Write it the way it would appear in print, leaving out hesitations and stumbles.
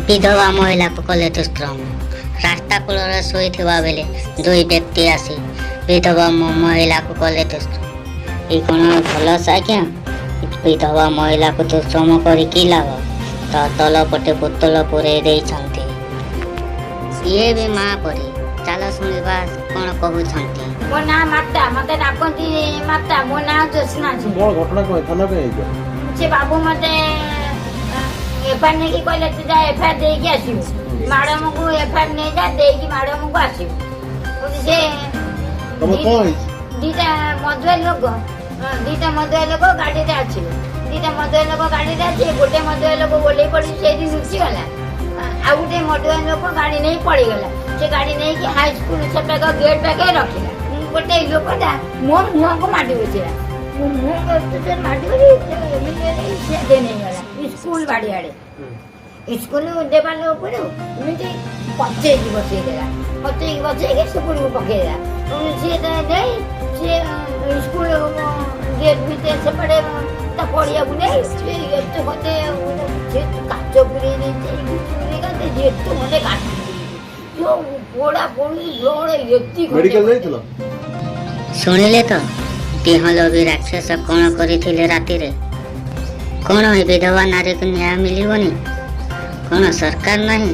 ବିଧବା ମହିଳାକୁ କଲେ ଦୁଷ୍କର୍ମ। ରାସ୍ତା କୂଳରେ ଶୋଇଥିବା ବେଳେ ଦୁଇ ବ୍ୟକ୍ତି ଆସି ବିଧବା ମହିଳାକୁ କଲେ ଦୁଷ୍କର୍ମ। ଏ କ'ଣ ଭଲ ଆଜ୍ଞା? ବିଧବା ମହିଳାକୁ ଦୁଷ୍କର୍ମ କରି କି ଲାଭ? ତା ତଳ ପଟେ ବୋତଲ ପୁରେଇ ଦେଇଛନ୍ତି। ଇଏ ବି ମା ପରି। ଚାଲ ଶୁଣିବା କ'ଣ କହୁଛନ୍ତି। ମୋ ନାଁ ମାତା, ମତେ ଡାକନ୍ତି ମାତା। ମୋ ନାଁ ଜ୍ୟୋତ୍ସ୍ନା। କଣ ଘଟଣା କଣ? ଥାନା କାଇଁ ଆଇଛ? ସେ ବାବୁ ମତେ ଏଫଆଇଆର ନେଇକି କହିଲେ, ତୁ ଯା, ଏଫଆଇଆର ଦେଇକି ଆସିବୁ, ମ୍ୟାଡମକୁ ଏଫଆଇଆର ନେଇଯା, ଦେଇକି ମ୍ୟାଡମକୁ ଆସିବୁ। ସେ ତମ କଣ ହେଇଛି? ଦିଟା ମଦୁଆ ଲୋକ, ଦିଟା ମଦୁଆ ଲୋକ ଗାଡିରେ ଆସିଲେ। ଦିଟା ମଦୁଆ ଲୋକ ଗାଡିରେ ଆସିଲେ। ଗୋଟେ ମଦୁଆ ଲୋକ ଓହ୍ଲେଇ ପଡି ସେଇଠି ଲୁଚିଗଲା। ଆଉ ଗୋଟେ ମଦୁଆ ଲୋକ ଗାଡି ନେଇ ପଳେଇଗଲା। ସେ ଗାଡି ନେଇକି ହାଇସ୍କୁଲ ସେପାଖ ଗେଟ୍ ପାଖରେ ରଖିଲା। ଗୋଟେ ଲୋକଟା ମୋ ମୁହଁକୁ ମାଡ଼ି ବସିଲା। ମୋ ମୁହଁକୁ ଏତେ ଜୋରେ ମାଡ଼ି ବସି ଏମିତି ସେ ନେଇଗଲା ସ୍କୁଲ ବାଡିଆଡେ। ସ୍କୁଲ ଦେବାଲ ଉପରୁ ଏମିତି ପଚେଇକି ବସେଇଦେଲା। ପଚେଇକି ବସେଇକି ସେପଟକୁ ପକେଇଦେଲା। ସିଏ ନେଇ ସିଏ ସ୍କୁଲ ଗେଟ୍ ଭିତରେ ସେପଟେ ତା ପଡ଼ିଆକୁ ନେଇ ସେ ଏତେ ଖଣ୍ଡେ, ସେ କାଚ ପୁରେଇ ଦେଇଛି, ପୁରେଇ ଏତେ ଖଣ୍ଡେ କାଟି ଯୋଉ ପୋଡ଼ା ପୋଡୁଛି, ବ୍ଲଡ ଏତିକି। ମେଡିକାଲ ଯାଇଥିଲ? ଶୁଣିଲେ ତ ଦିହଲୋଭୀ ରାକ୍ଷସ କ'ଣ କରିଥିଲେ ରାତିରେ? କ'ଣ ଏ ବିଧବା ନାରୀକୁ ନ୍ୟାୟ ମିଳିବନି? କ'ଣ ସରକାର ନାହିଁ?